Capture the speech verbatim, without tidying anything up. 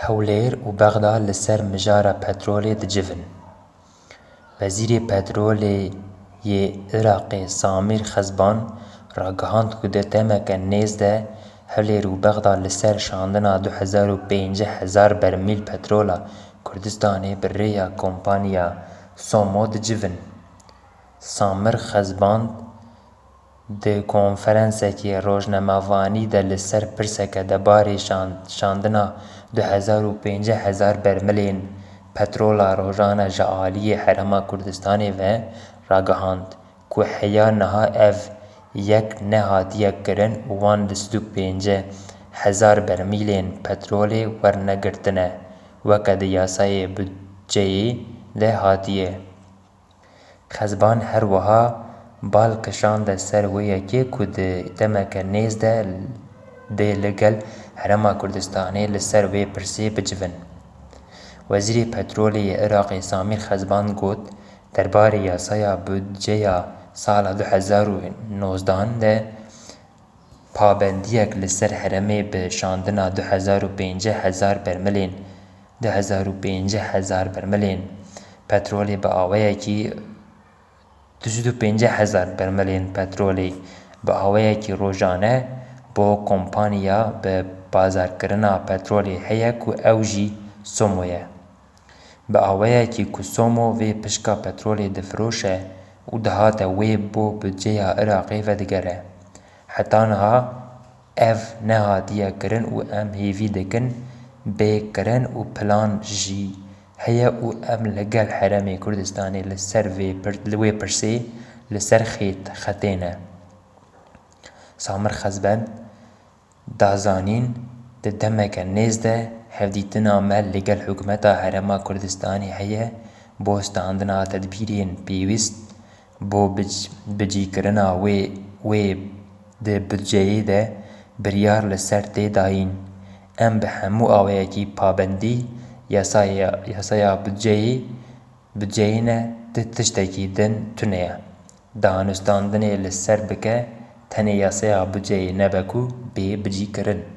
Hewlêr û Bexda li ser mijara petrolê dicivin. Wezîrê Petrolê yê Iraqê Samîr Xezban ragihand ku di demeke nêz de Hewlêr û Bexda li ser şandina du hezar û pêncî hezar bermîl petrola Kurdistanê bi rêya kompaniya Somo dicivin. Samir Xezban di konferensekî rojnamevanî de li ser pirseke debarê şand-, şandina du hezar û pêncî hezar bermilên petrola rojane ji aliyê Herêma Kurdistanê ve ragihand ku heya niha ev yek nehatiye kirin û wan du sed û pêncî hezar bermîlên petrolê werne girtine, weke di yasayê budceyê de hatiye. Xezban her wiha bal kişande ser wê yekê ku di demeke nêz de dê li gel Herêma Kurdistanê li ser wê pirsê bicivin. Wezîrê Petrolê yê Iraqê Samîr Xezban got, derbarê yasaya budceya sala du hezar û nozdehan de pabendiyek li ser herêmê bi şandina du hezar û pêncî hezar bermilên, du hezar û pêncî hezar bermilên petrolê bi awayekî, du sed û pêncî hezar bermilên petrolê bi awayekî rojane bo kompaniya bi bazarkirina petrolê heye ku ew jî Somo ye. Bi awayekî ku Somo vê pişka petrolê difiroşe û dihate wê bo budceya Iraqê vedigere. Heta niha ev nehatiye kirin û em hêvî dikin bê kirin û plan jî heye û em li gel Herêmê Kurdistanê li ser vê pir-, li wê pirsê li ser xêt, xetê ne. Samir Xezben da zanîn, di demeke nêz de hevdîtina me li gel hikûmeta Herêma Kurdistanê heye bo standina tedbîrên pêwîst bo bic-, bicîkirina wê, wê di budceyê de biryar li ser tê dayîn. Em bi hemû awayekî pabendî yasaya, yasaya budceyê, budceyê ne, ti tiştekî din tune ye. Danûstandinê li ser bike, tenê yasaya budceyê nebe ku bê bicîkirin.